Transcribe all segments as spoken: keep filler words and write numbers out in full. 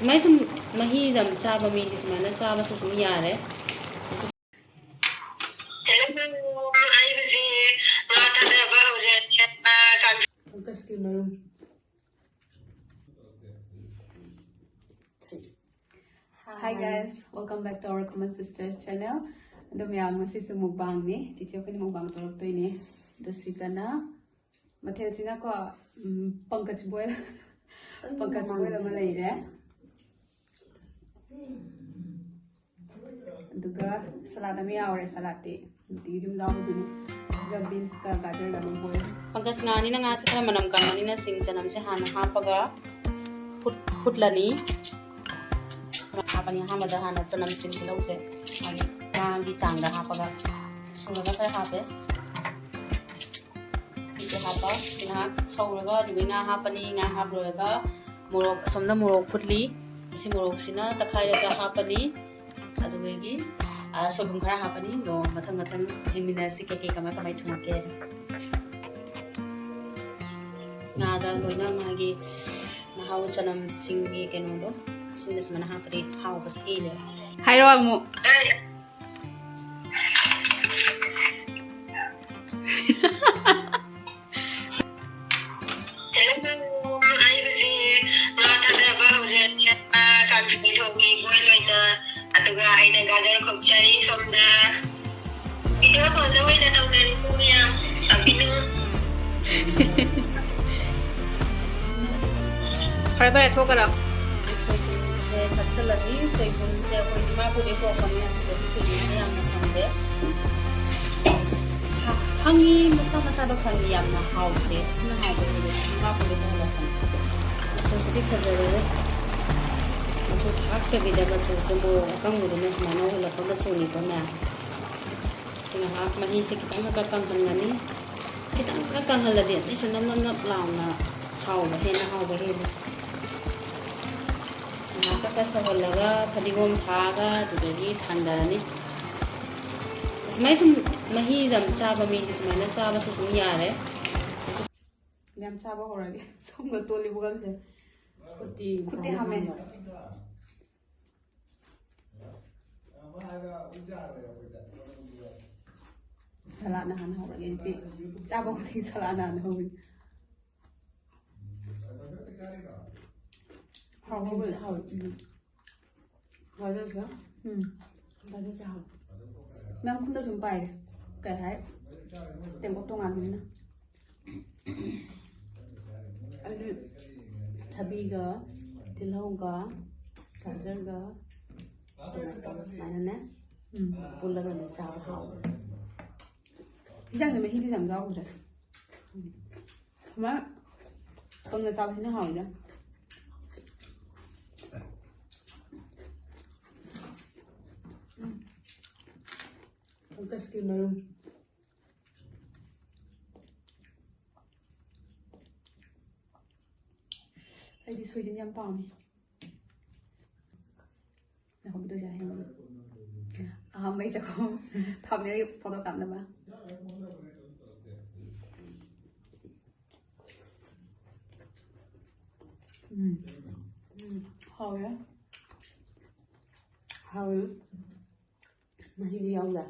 ꯁꯨꯃꯥꯏꯅ ꯁꯨꯝ ꯃꯍꯤ ꯌꯥꯝ ꯆꯥꯕ ꯃꯤꯗꯤ ꯁꯨꯃꯥꯏꯅ ꯆꯥꯕꯁꯨ ꯁꯨꯝ ꯌꯥꯔꯦ꯫ ꯍꯜꯂꯣ, ꯑꯩ ꯍꯧꯖꯤꯛ ꯉꯥ ꯊꯥꯗꯕ ꯍꯧꯖꯔꯦ꯫ ꯄꯪꯀꯖꯀꯤ ꯃꯔꯨꯝ꯫ Hi guys, welcome back to our common sisters channel. ꯑꯗꯣ ꯃꯌꯥꯝ, ꯉꯁꯤꯁꯨ ꯃꯨꯛꯕꯥꯡꯅꯤ꯫ ꯆꯤꯆꯦ ꯑꯩꯈꯣꯏꯅ ꯃꯨꯛꯕꯥꯡ ꯇꯧꯔꯛꯇꯣꯏꯅꯦ꯫ ꯑꯗꯣ ꯁꯤꯗꯅ ꯃꯊꯦꯜꯁꯤꯅꯀꯣ, ꯎꯝ, ꯄꯪꯀꯖ boil, ꯄꯪꯀꯖ boil ꯑꯃ ꯂꯩꯔꯦ꯫ ꯑꯗꯨꯒ salad ꯑꯃ ꯌꯥꯎꯔꯦ꯫ Saladꯇꯤ ꯅꯨꯡꯇꯤꯒꯤ ꯁꯨꯝ ꯌꯥꯎꯕꯗꯨꯅꯤ꯫ ꯁꯤꯒ beansꯀ ꯒꯥꯖꯔꯒ ꯑꯃ boil꯫ ꯄꯪꯀꯖ ꯉꯥꯅꯤꯅ ꯉꯥꯁꯦ ꯈꯔ ꯃꯅꯝ ꯀꯪꯕꯅꯤꯅ ꯁꯤꯡ ꯆꯅꯝꯁꯦ ꯍꯥꯟꯅ ꯍꯥꯞꯄꯒ ꯐꯨꯠ-, ꯐꯨꯠꯂꯅꯤ꯫ ꯍꯥꯞꯄꯅꯤ꯫ ꯑꯍꯥꯟꯕꯗ ꯍꯥꯟꯅ ꯆꯅꯝ ꯁꯤꯡ ꯇꯤꯜꯍꯧꯁꯦ ꯍꯥꯏꯗꯤ ꯉꯥꯒꯤ ꯆꯥꯡꯗ ꯍꯥꯞꯄꯒ ꯁꯨꯔꯒ ꯈꯔ ꯍꯥꯞꯄꯦ꯫ ꯁꯤꯁꯦ ꯍꯥꯞꯄ꯫ ꯁꯤ ꯉꯥꯏꯍꯥꯛ ꯁꯧꯔꯒ ꯑꯗꯨꯗꯒꯤ ꯉꯥ ꯍꯥꯞꯄꯅꯤ꯫ ꯉꯥ ꯍꯥꯞ ꯂꯣꯏꯔꯒ ꯃꯣꯔꯣꯛ, ꯑꯁꯣꯝꯗ ꯃꯣꯔꯣꯛ ꯐꯨꯠꯂꯤ꯫ ꯑꯁꯤ ꯃꯣꯔꯣꯛꯁꯤꯅ ꯇꯛꯈꯥꯏꯔꯒ ꯍꯥꯞꯄꯅꯤ꯫ ꯑꯗꯨꯗꯒꯤ, ꯑ, ꯁꯣꯏꯕꯨꯝ ꯈꯔ ꯍꯥꯞꯄꯅꯤ꯫ ꯑꯗꯣ ꯃꯊꯪ ꯃꯊꯪ ꯌꯦꯡꯃꯤꯟꯅꯔꯁꯤ ꯀꯩꯀꯩ ꯀꯃꯥꯏ ꯀꯃꯥꯏ ꯊꯣꯡꯉꯛꯀꯦ ꯍꯥꯏꯗꯣ꯫ ꯉꯥꯗ ꯂꯣꯏꯅ ꯃꯥꯒꯤ ꯃꯍꯥꯎ ꯆꯅꯝꯁꯤꯡꯒꯤ ꯀꯩꯅꯣꯗꯣ, ꯁꯤꯡꯗ ꯁꯨꯃꯥꯏꯅ ꯍꯥꯞꯄꯗꯤ ꯍꯥꯎꯕꯁꯦ ꯍꯦꯜꯂꯦ꯫ ꯍꯥꯏꯔꯣ ꯑꯃꯨꯛ꯫ ꯍꯜꯂꯣ, ꯑꯩ ꯍꯧꯖꯤꯛ ꯉꯥ ꯊꯥꯗꯕ ꯍꯧꯖꯔꯦ꯫ ꯉꯥ ꯀꯥꯡꯁꯣꯏ ꯊꯣꯡꯉꯤ boil ꯑꯣꯏꯅ꯫ ꯑꯗꯨꯒ ꯑꯩꯅ ꯒꯥꯖꯔ ꯈꯣꯛꯆꯔꯤ ꯁꯣꯝꯗ꯫ Video callꯗ ꯑꯣꯏꯅ ꯇꯧꯅꯔꯤꯀꯣ ꯃꯌꯥꯝ꯫ ꯁꯥꯕꯤꯅꯨ꯫ ꯐꯔꯦ, ꯐꯔꯦ, ꯊꯣꯛꯈ꯭ꯔꯣ꯫ ꯁꯣꯏꯕꯨꯝꯁꯦ ꯊꯥꯛꯆꯜꯂꯅꯤ꯫ ꯁꯣꯏꯕꯨꯝꯁꯦ ꯑꯩꯈꯣꯏ ꯗꯤꯃꯥꯄꯨꯔꯗꯩ ꯄꯨꯔꯛꯄꯅꯦ꯫ ꯑꯁꯤꯗꯗꯤ ꯁꯣꯏꯕꯨꯝꯁꯦ ꯌꯥꯝꯅ ꯐꯪꯗꯦ꯫ ꯈꯪꯉꯤ, ꯃꯆꯥ ꯃꯆꯥꯗꯣ ꯈꯪꯉꯤ, ꯌꯥꯝꯅ ꯍꯥꯎꯇꯦ꯫ ꯑꯗꯨꯅ ꯍꯥꯎꯕ ꯍꯦꯜꯂꯦ꯫ ꯗꯤꯃꯥꯄꯨꯔꯗꯩ ꯄꯨꯁꯜꯂꯛꯄꯅꯦ꯫ ꯃꯆꯨꯁꯤꯗꯤ ꯐꯖꯔꯦ꯫ ꯃꯆꯨ ꯊꯥꯛꯇꯕꯤꯗ ꯃꯆꯨꯁꯦ ꯃꯣꯔꯣꯛ ꯑꯀꯪꯕꯗꯨꯅ ꯁꯨꯃꯥꯏꯅ ꯑꯣꯏꯍꯜꯂꯛꯄ ꯃꯆꯨꯅꯤꯀꯣ ꯃꯌꯥꯝ꯫ ꯁꯤ ꯉꯥꯏꯍꯥꯛ ꯃꯍꯤꯁꯦ ꯈꯤꯇꯪ ꯈꯛ ꯀꯪꯍꯟꯒꯅꯤ꯫ ꯈꯤꯇꯪ ꯈꯛ ꯀꯪꯍꯜꯂꯗꯤ ꯑꯇꯩꯁꯨ ꯅꯞ ꯅꯞ ꯅꯞ ꯂꯥꯎꯅ ꯍꯥꯎꯕ, ꯍꯦꯟꯅ ꯍꯥꯎꯕ ꯍꯦꯜꯂꯤ꯫ ꯉꯥꯏꯍꯥꯛ ꯈꯛ ꯁꯧꯍꯜꯂꯒ ꯐꯗꯤꯒꯣꯝ ꯊꯥꯛꯑꯒ ꯑꯗꯨꯗꯒꯤ ꯊꯥꯡꯗꯔꯅꯤ꯫ ꯑꯁꯨꯃꯥꯏꯅ ꯁꯨꯝ ꯃꯍꯤ ꯌꯥꯝ ꯆꯥꯕ ꯃꯤꯗꯤ ꯁꯨꯃꯥꯏꯅ ꯆꯥꯕꯁꯨ ꯑꯗꯨꯝ ꯌꯥꯔꯦ꯫ ꯌꯥꯝ ꯆꯥꯕ ꯍꯧꯔꯒꯦ꯫ ꯁꯣꯝꯒ ꯇꯣꯜꯂꯤ ꯄꯨꯈꯝꯁꯦ꯫ ꯈꯨꯠꯇꯤ ꯈꯨꯠꯇꯤ ꯍꯥꯝꯃꯦ꯫ ꯁꯂꯥꯠꯅ ꯍꯥꯟꯅ ꯍꯧꯔꯒꯦ, ꯏꯆꯦ꯫ ꯆꯥꯕ ꯈꯨꯗꯤꯡ ꯁꯂꯥꯠꯅ ꯍꯥꯟꯅ ꯍꯧꯏ꯫ ꯍꯥꯎꯕ ꯍꯥꯎꯏ꯫ ꯎꯝ꯫ ꯒꯖꯔꯁꯦ꯫ ꯎꯝ꯫ ꯒꯖꯔꯁꯦ ꯍꯥꯎꯏ꯫ ꯃꯌꯥꯝ ꯈꯨꯠꯅ ꯁꯨꯝ ꯄꯥꯏꯔꯦ꯫ ꯀꯩ ꯍꯥꯏ? ꯇꯦꯡꯀꯣꯠ ꯇꯣꯉꯥꯟꯕꯅꯤꯅ꯫ ꯑꯩꯗꯤ ꯊꯕꯤꯒ, ꯇꯤꯜꯍꯧꯒ, ꯒꯖꯔꯒ, ꯁꯨꯃꯥꯏꯅꯅꯦ꯫ ꯎꯝ꯫ ꯄꯨꯜꯂꯒꯅꯦ ꯆꯥꯕ ꯍꯥꯎꯕꯅꯦ꯫ ꯏꯟꯖꯥꯡꯗ ꯃꯍꯤꯗꯤ ꯌꯥꯝ ꯌꯥꯎꯗ꯭ꯔꯦ꯫ ꯎꯝ꯫ ꯁꯨꯃꯥꯏꯅ ꯀꯪꯅ ꯆꯥꯕꯁꯤꯅ ꯍꯥꯎꯋꯤꯗ꯫ ꯎꯝ꯫ ꯐꯪꯒꯁꯀꯤ ꯃꯔꯨꯝ꯫ ꯑꯩꯗꯤ ꯁꯣꯏꯖꯤꯟ ꯌꯥꯝ ꯄꯥꯝꯃꯤ꯫ ꯅꯍꯧꯗꯣꯏꯁꯦ ꯍꯌꯦꯡ꯫ ꯑꯍꯥꯟꯕꯩ ꯆꯥꯛꯈꯨꯝ ꯊꯥꯕꯅꯦ ꯑꯩ ꯐꯣꯇꯣ ꯀꯥꯞꯅꯕ꯫ ꯎꯝ꯫ ꯎꯝ꯫ ꯍꯥꯎꯔꯦ꯫ ꯍꯥꯎꯔꯦ꯫ ꯃꯍꯤꯗꯤ ꯌꯥꯎꯗꯦ꯫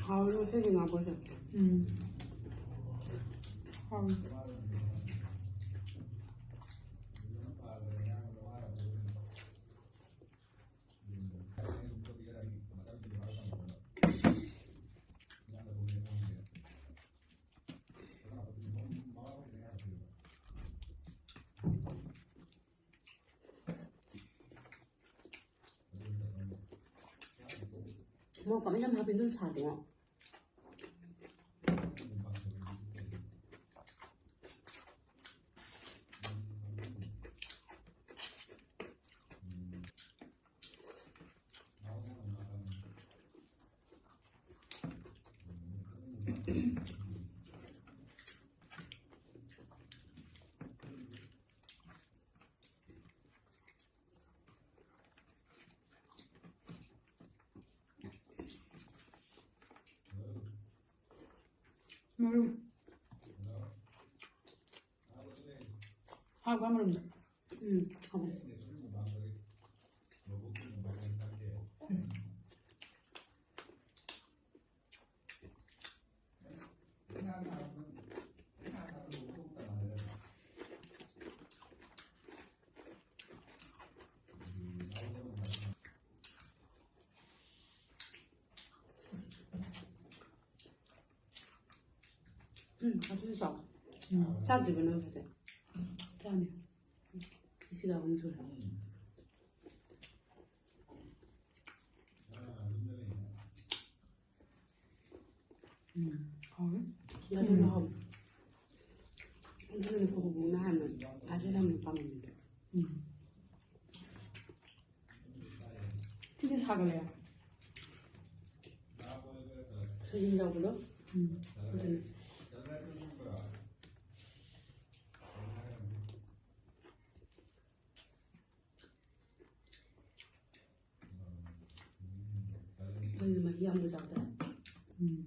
ꯍꯥꯎꯋꯤ ꯉꯁꯤꯒꯤ ꯉꯥ ꯄꯣꯠꯁꯦ꯫ ꯎꯝ꯫ ꯍꯥꯎꯋꯤ꯫ ꯃꯣꯔꯣꯛ ꯀꯃꯥꯏꯅ ꯌꯥꯝ ꯍꯥꯞꯄꯤ? ꯑꯗꯨꯝ ꯁꯥꯗꯦꯉꯣ꯫ ꯃꯔꯨꯝ꯫ ꯍꯥꯎꯕ꯭ꯔꯥ ꯃꯔꯨꯝꯗꯣ? ꯎꯝ, ꯍꯥꯎꯕꯅꯦ꯫ ꯎꯝ, ꯑꯗꯨꯁꯨ ꯆꯥꯎ꯫ ꯎꯝ꯫ ꯆꯥꯗ꯭ꯔꯤꯕ ꯅꯪ ꯍꯧꯖꯤꯛ? ꯆꯥꯅꯤ꯫ ꯁꯤꯒ ꯑꯍꯨꯝ ꯁꯨꯔꯦ꯫ ꯎꯝ, ꯍꯥꯎꯋꯦ꯫ ꯉꯥꯅꯨꯁꯨ ꯎꯝ꯫ ꯍꯥꯎꯋꯦ꯫ ꯑꯗꯨꯅ ꯀꯣꯕꯤꯅ ꯍꯥꯟꯅ ꯐꯥꯖꯤꯜꯂꯝꯕ ꯄꯥꯝꯃꯤꯗꯣ꯫ ꯎꯝ꯫ ꯁꯤꯗꯤ ꯁꯥꯒꯠꯂꯦ꯫ ꯁꯣꯏꯖꯤꯟ ꯌꯥꯎꯕꯗꯣ? ꯎꯝ꯫ ꯑꯗꯨꯅ꯫ ꯑꯩꯈꯣꯏꯅ ꯃꯍꯤ ꯌꯥꯝꯅ ꯆꯥꯗ꯭ꯔꯦ꯫ ꯎꯝ꯫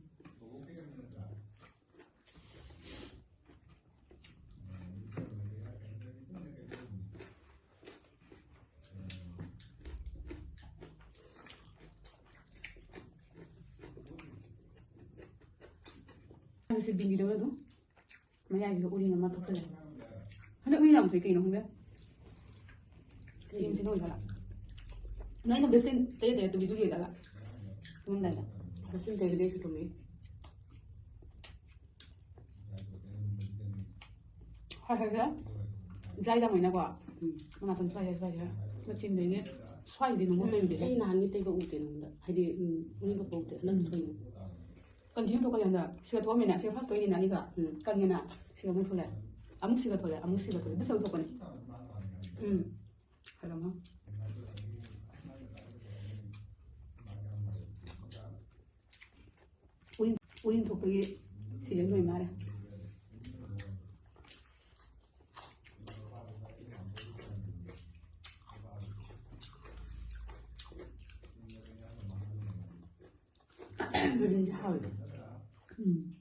ꯁꯤ ꯕꯤꯟꯒꯤꯗꯧꯅ ꯑꯗꯨꯝ ꯃꯌꯥꯏꯁꯤꯗ ꯎꯔꯤꯡ ꯑꯃ ꯊꯣꯛꯆꯜꯂꯦ꯫ ꯍꯟꯗꯛ ꯎꯔꯤꯡ ꯌꯥꯝ ꯊꯣꯛꯏ, ꯀꯩꯅꯣ ꯈꯪꯗꯦ꯫ ꯀ꯭ꯔꯤꯝꯁꯤꯅ ꯑꯣꯏꯖꯥꯠꯂꯥ? ꯅꯣꯏꯅ ꯕꯦꯁꯤꯟ ꯇꯩ ꯇꯩ ꯇꯨꯕꯤꯗꯨꯒꯤ ꯑꯣꯏꯖꯥꯠꯂꯥ? ꯇꯨꯝꯃꯝꯗꯥꯏꯗ꯫ ꯕꯦꯁꯤꯟ ꯇꯩꯔꯗꯤ ꯑꯩꯁꯨ ꯇꯨꯝꯃꯤ꯫ ꯍꯣꯏ, ꯍꯣꯏ, ꯍꯣꯏ꯫ ꯗ꯭ꯔꯥꯏ ꯇꯧꯕꯅꯤꯅꯀꯣ꯫ ꯎꯝ꯫ ꯃꯅꯥꯇꯣꯟ ꯁ꯭ꯋꯥꯏꯁꯦ, ꯁ꯭ꯋꯥꯏꯁꯦ꯫ ꯃꯆꯤꯟꯗꯩꯅꯦ꯫ ꯁ꯭ꯋꯥꯏꯗꯤ ꯅꯪꯉꯣꯟꯗ ꯂꯩꯔꯨꯗꯦ꯫ ꯑꯩ ꯅꯍꯥꯟꯒꯤ ꯇꯩꯕ ꯎꯗꯦ ꯅꯪꯉꯣꯟꯗ꯫ ꯍꯥꯏꯗꯤ, ꯎꯝ, ꯎꯔꯤꯡ ꯊꯣꯛꯄ ꯎꯗꯦ꯫ ꯍꯟꯗꯛ ꯊꯣꯛꯏꯅꯦ꯫ ꯀꯟꯇꯤꯅ꯭ꯌꯨ ꯊꯣꯛꯀꯜꯂꯦ ꯍꯟꯗꯛ꯫ ꯁꯤꯒ ꯊꯣꯛꯑꯝꯃꯤꯅ, ꯁꯤꯒ ꯐꯥꯔꯁ ꯊꯣꯛꯏꯅꯤꯅ ꯑꯅꯤꯒ꯫ ꯎꯝ, ꯀꯪꯉꯦꯅ꯫ ꯁꯤꯒ ꯑꯃꯨꯛ ꯊꯣꯛꯂꯛꯑꯦ꯫ ꯑꯃꯨꯛ ꯁꯤꯒ ꯊꯣꯛꯂꯛꯑꯦ꯫ ꯑꯃꯨꯛ ꯁꯤꯒ ꯊꯣꯛꯂꯛꯑꯦ꯫ ꯑꯗꯨ ꯁꯔꯨꯛ ꯊꯣꯛꯄꯅꯤ꯫ ꯎꯝ꯫ ꯀꯩꯅꯣꯝꯃ꯫ ꯎꯔꯤꯡ, ꯎꯔꯤꯡ ꯊꯣꯛꯄꯒꯤ ꯁꯤꯖꯟ ꯂꯣꯏ ꯃꯥꯜꯂꯦ꯫ ꯁꯣꯏꯖꯤꯟꯁꯦ ꯍꯥꯎꯋꯦ꯫ ꯎꯝ꯫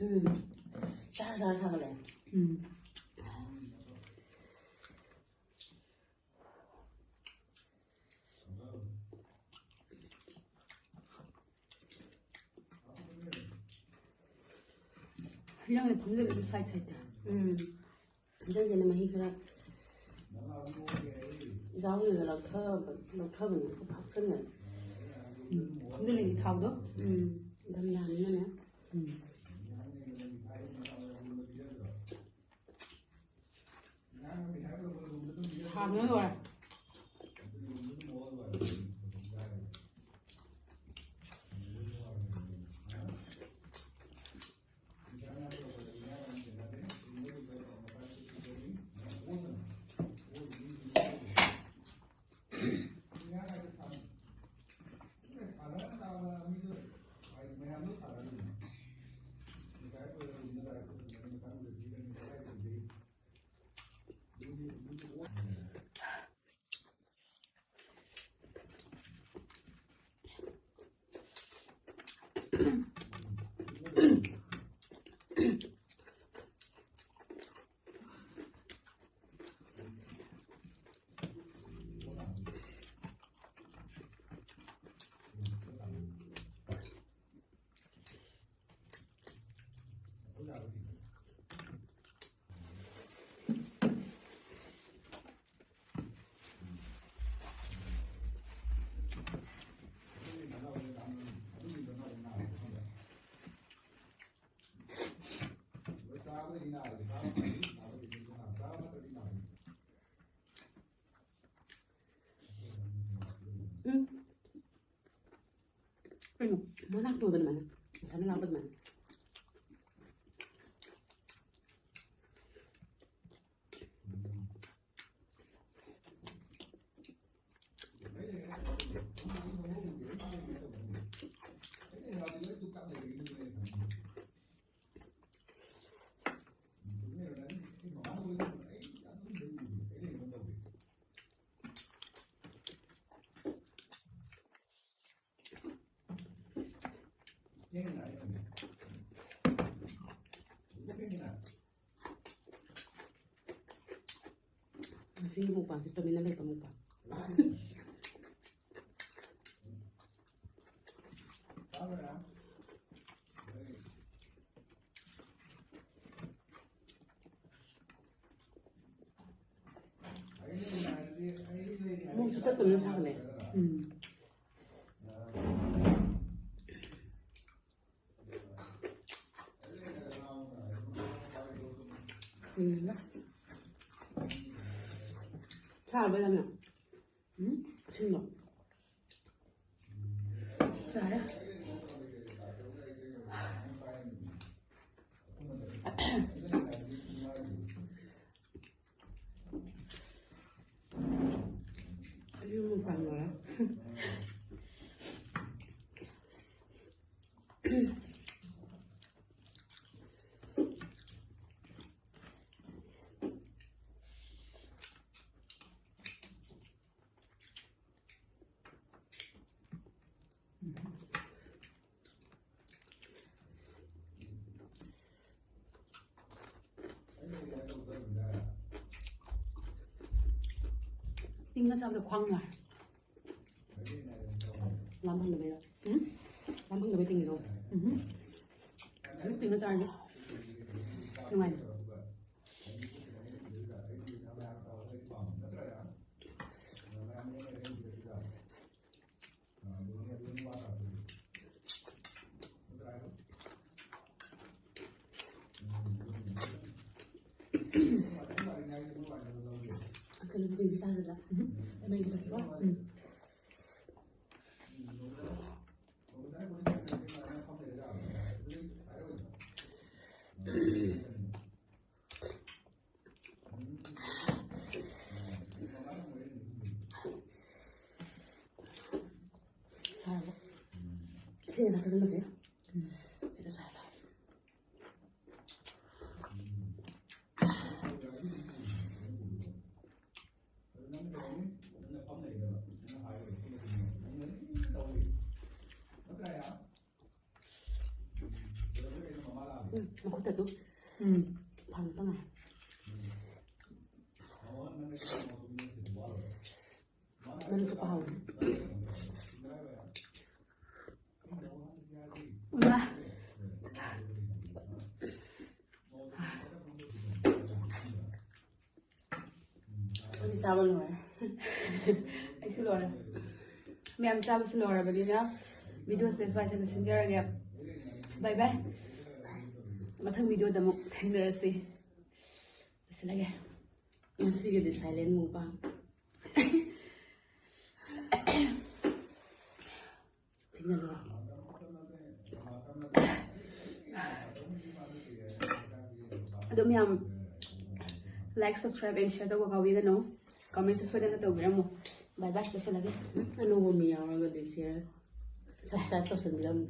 ꯎꯝ. ꯆꯥꯔ ꯆꯥꯔ ꯁꯥꯒꯠꯂꯛꯑꯦ. ꯎꯝ. ꯐꯤꯂꯝꯁꯦ ꯐꯝꯖꯤꯜꯂꯁꯨ ꯁꯥꯏꯠ ꯁꯥꯏꯠꯇ꯫ ꯎꯝ. ꯐꯝꯖꯤꯟꯒꯦꯅ ꯃꯍꯤ ꯈꯔ ꯌꯥꯎꯔꯤꯕ ꯂꯧꯊꯕ-, ꯂꯧꯊꯕꯅꯤ, ꯈꯔ ꯍꯥꯞꯆꯤꯟꯒꯅꯤ꯫ ꯎꯝ. ꯐꯝꯖꯤꯜꯂꯤꯅꯤ ꯊꯥꯎꯗꯣ꯫ ꯎꯝ. ꯏꯪꯊꯝꯊꯥꯅꯤꯅꯅꯦ꯫ ꯎꯝ. ꯁꯥꯕꯅ ꯂꯣꯏꯔꯦ꯫ ꯎꯝ꯫ ꯀꯩꯅꯣ? ꯃꯅꯥꯛꯇꯣ ꯑꯗꯨꯃꯥꯏꯅ ꯃꯊꯟꯇ ꯂꯥꯛꯄ ꯑꯗꯨꯃꯥꯏꯅ꯫ ꯉꯁꯤꯒꯤ ꯃꯨꯛꯕꯥꯡꯁꯦ ꯇꯨꯃꯤꯟꯅ ꯂꯩꯕ ꯃꯨꯛꯕꯥꯡ꯫ ꯃꯣꯏꯁꯨ ꯇꯞ ꯇꯞꯅ ꯁꯥꯒꯠꯂꯛꯑꯦ꯫ ꯎꯝ꯫ ꯎꯝ꯫ ꯁꯥꯕ ꯌꯥꯝꯅ꯫ ꯎꯝ? ꯁꯤꯡꯕ꯫ ꯆꯥꯔꯦ꯫ ꯑꯩꯁꯨ ꯃꯄꯥꯟ ꯂꯣꯏꯔꯦ꯫ ꯇꯤꯡꯉ ꯆꯥꯕꯗ ꯈ꯭ꯋꯥꯡ ꯅꯥꯏ꯫ ꯂꯥꯝꯍꯟꯗꯕꯩꯔꯣ? ꯎꯝ? ꯂꯥꯝꯍꯟꯗꯕꯩ ꯇꯤꯡꯉꯤꯔꯣ? ꯎꯝ꯫ ꯑꯗꯨꯝ ꯇꯤꯡꯉ ꯆꯥꯔꯗꯤ ꯅꯨꯡꯉꯥꯏꯅꯤ꯫ ꯀꯩꯅꯣ ꯃꯩꯁꯦ ꯆꯥꯒꯗ꯭ꯔꯥ? ꯃꯩꯁꯦ ꯆꯠꯈꯤꯕ? ꯎꯝ꯫ ꯁꯥꯔꯕ? ꯁꯤꯅ ꯆꯥꯛ ꯆꯥꯁꯤꯟꯕꯁꯦ꯫ ꯁꯤꯗ ꯁꯥꯔꯕ? ꯎꯝ, ꯃꯈꯨꯠꯇ ꯑꯗꯨꯝ, ꯎꯝ, ꯐꯪꯉꯛꯇ ꯉꯥꯏ꯫ ꯃꯔꯨ ꯆꯨꯞꯄ ꯍꯥꯎꯕꯅꯦ꯫ ꯏꯃꯥ꯫ ꯑꯩꯗꯤ ꯆꯥꯕ ꯂꯣꯏꯔꯦ꯫ ꯑꯩꯁꯨ ꯂꯣꯏꯔꯦ꯫ ꯃꯌꯥꯝ ꯆꯥꯕꯁꯨ ꯂꯣꯏꯔꯕꯅꯤꯅ videoꯁꯦ ꯁ꯭ꯋꯥꯏꯗ ꯂꯣꯏꯁꯤꯟꯖꯔꯒꯦ꯫ Bye bye꯫ ꯃꯊꯪ videoꯗ ꯑꯃꯨꯛ ꯊꯦꯡꯅꯔꯁꯤ꯫ ꯂꯣꯏꯁꯤꯜꯂꯒꯦ꯫ ꯉꯁꯤꯒꯤꯗꯤ silent mukbang꯫ ꯊꯦꯡꯅꯔꯣ꯫ ꯑꯗꯣ ꯃꯌꯥꯝ like, subscribe and share ꯇꯧꯕ ꯀꯥꯎꯕꯤꯒꯅꯨ꯫ Commentꯁꯨ ꯁꯣꯏꯗꯅ ꯇꯧꯕꯤꯔꯝꯃꯨ꯫ Bye bye꯫ ꯂꯣꯏꯁꯤꯜꯂꯒꯦ꯫ ꯎꯝ, ꯑꯅꯧꯕ ꯃꯤ ꯌꯥꯎꯔꯒꯗꯤ share, subscribe ꯇꯧꯁꯟꯕꯤꯔꯝꯃꯨ꯫